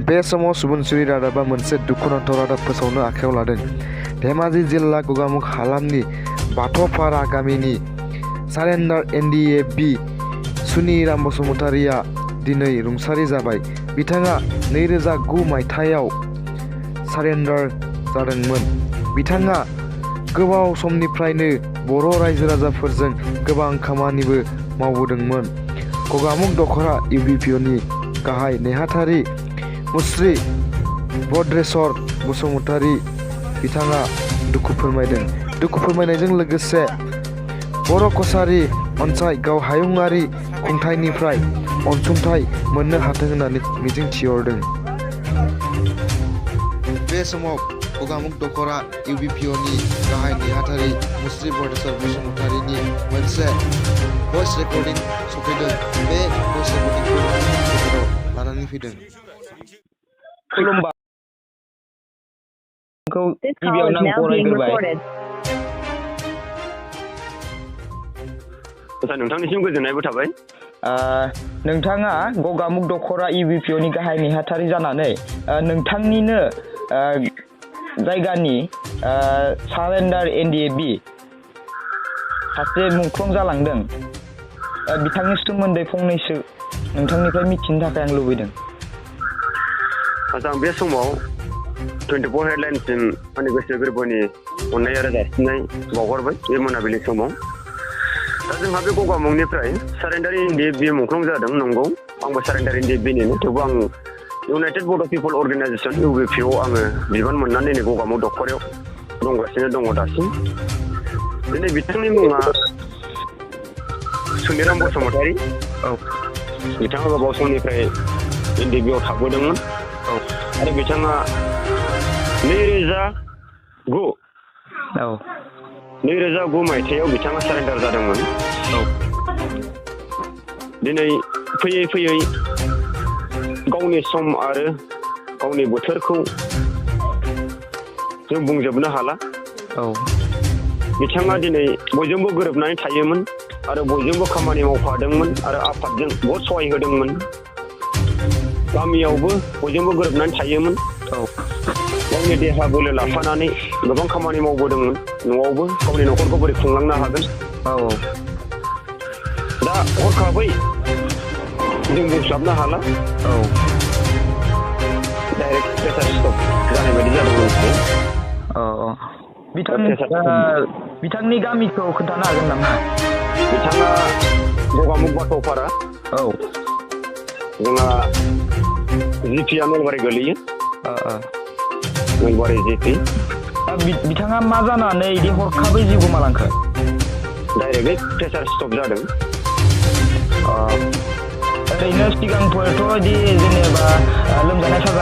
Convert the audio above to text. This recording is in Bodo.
बे समाव सुबुंसिरि रादाबा मोनसे दुखुनांथाव रादाब फोसावनो आखायाव लादों। धेमाजि जिल्ला गगामुख हालामनि बाथ'पारा गामिनि सारेन्डार NDFB सुनिराम बसुमतारिया दिनै रुंसारि जाबाय। बिथाङा 2009 मायथाइयाव सारेन्डार जादोंमोन। बिथाङा गोबाव समनिफ्रायनो बर' रायजो राजाफोरजों गोबां खामानिबो मावबोदोंमोन। गगामुख दखरा UBPनि गाहाय नेहाथारि मुस्रि भद्रेश्वर बसुमतारी बिथाङा दुखु फोरमायदों। दुखु फोरमायनायजों लोगोसे बर' कसारी अनसाय गावहायुंआरि खुंथायनिफ्राय अनसुंथाइ मोननो हाथों होननानै मिजिं थिहरदों। बे समाव गगामुख दखरा UBPनि गाहाय नेहाथारि मुस्रि भद्रेश्वर बसुमतारीनि मोनसे भइस रेकर्डिं सफैदों। बे भइस रेकर्डिंखौ लानानै फैदों। खुलुमबाय। गिबियावनो आं बरायग्रोबाय। नोंथांनिसिम गोजोननायबो थाबाय। नोंथाङा गगामुख दखरा UBPनि गाहाय नेहाथारि जानानै नोंथांनिनो जायगानि सारेन्डार NDFB सासे मुंख्लं जालांदों। बिथांनि सोमोन्दै फंनैसो नोंथांनिफ्राय मिथिनो थाखाय आं लुबैदों। आं बे समाव 24 हेडलाइनसिम आंनि गोसो गोरबोनि अननाय आरो जासिनाय बावहरबाय बे मोनाबिलि समाव। दा जोंहा बे गगामुखनिफ्राय सारेन्डार NDFB मुंख्लं जादों, नंगौ। आंबो सारेन्डार NDFBनिनो, थेवबो आं इउनाइटेड बड' पिपल अर्गेनाइजेसन UBPआव आङो बिबान मोननानै नै गगामुख दखरायाव दंगासिनो दङ दासिम। दिनै बिथांनि मुङा सुनिराम बसुमतारी। बिथाङा गोबाव समनिफ्राय NDFBआव थाबोदोंमोन। आरो बिथाङा 2009 मायथाइयाव बिथाङा सारेन्डार जादोंमोन। दिनै फैयै फैयै गावनि सम आरो गावनि बोथोरखौ जों बुंजोबनो हाला। बिथाङा दिनै बयजोंबो गोरोबनानै थायोमोन आरो बयजोंबो खामानि मावफादोंमोन आरो आफादजों बहुद सहाय होदोंमोन। गामियावबो बयजोंबो गोरोबनानै थायोमोन। गावनि देहा बोलो लाफानानै गोबां खामानि मावबोदोंमोन। न'आवबो गावनि न'खरखौ बोरै खुंलांनो हागोन। दा हरखाबै जों बुंस्लाबनो हाला। डाइरेक्ट प्रेसार स्ट्रक जानाय बायदि जादोंमोन। बिथांनि गामिखौ खोन्थानो हागोन नामा? बिथाङा गगामुख बाथ'पारा। जोंहा जिपिआ नलबारि गोलैयो। नलबारि जिपि। बिथाङा मा जानानै बिदि हरखाबै जिउ गोमालांखो? डाइरेक्टलि प्रेसार स्ट्रक जादों। ओरैनो सिगांफोरथ' बिदि जेनेबा लोमजानाय साजानाय